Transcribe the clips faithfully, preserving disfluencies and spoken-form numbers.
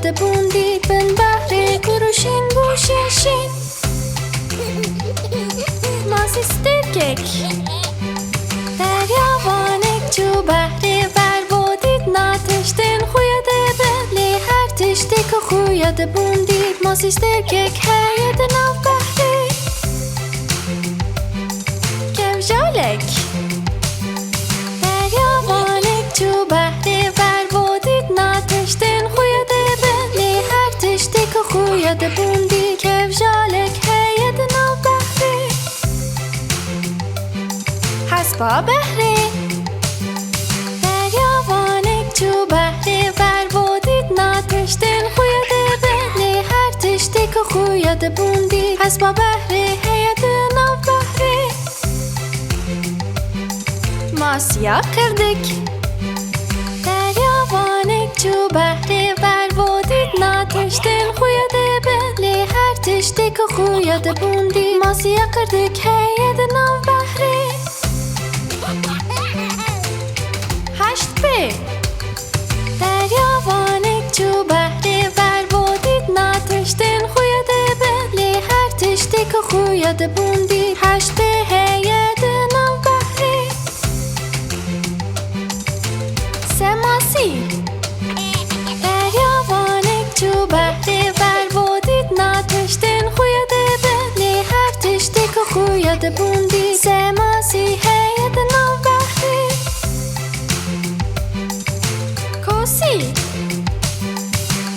Dibûn dît bin behrê ku rûşîn bû şîn şîn. Masî stêrkek. Deryavanêk çû behrê ver bo dît na tiştên xwe ya dibin. Lê her tiştê ku xwe ya dibûn dît. Masî stêrkek heye di nav behrê. Kevjalek. Deryavanêk çû behrê ver bo dît na tiştên xwe ya dibin. Lê her tiştê ku xwe ya dibûn dît. Kevjalek heye di nav behrê. Hespa behrê. Deryavanêk çû behrê ver bo dît na tiştên xwe ya dibin. Lê her tiştê ku xwe ya dibûn dît. Hespa behrê heye di nav behrê. Masiya kirdik. Deryavanêk çû behrê ver bo dît na tiştên xwe ya dibin. Lê her tiştê ku xwe ya dibûn dît. Masiya kirdik heye di nav behrê. Heşt pê. Deryavanêk çû behrê ver bo dît na tiştên xwe ya dibin. Lê her tiştê ku xwe ya dibûn dît. Heşt pê heye di nav behrê. Semasî. Deryavanêk çû behrê ver bo dît na tiştên xwe ya dibin. Lê her tiştê ku xwe ya dibûn dît. Semasî heye di nav behrê. Kosî.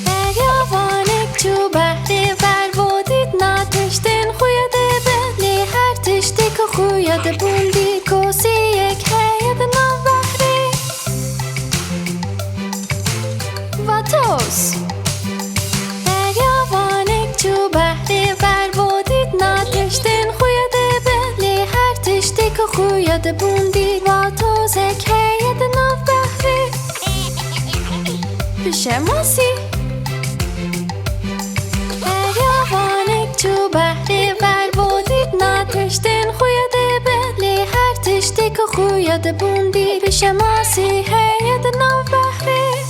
Deryavanêk çû behrê ver bo dît na tiştên xwe ya dibin. Lê her tiştê ku xwe ya dibûn dît. Kosiyek heye di nav behrê. Vatoz. Deryavanêk çû behrê ver bo dît na tiştên xwe ya dibin. Lê her tiştê ku xwe ya dibûn dît. Vatozek heye di nav behrê. Pişemasî. Deryavanêk çû behrê ver bo dît na tiştên xwe ya dibin. Lê her tiştê ku xwe ya dibûn dît. Pişemasî heye di nav behrê.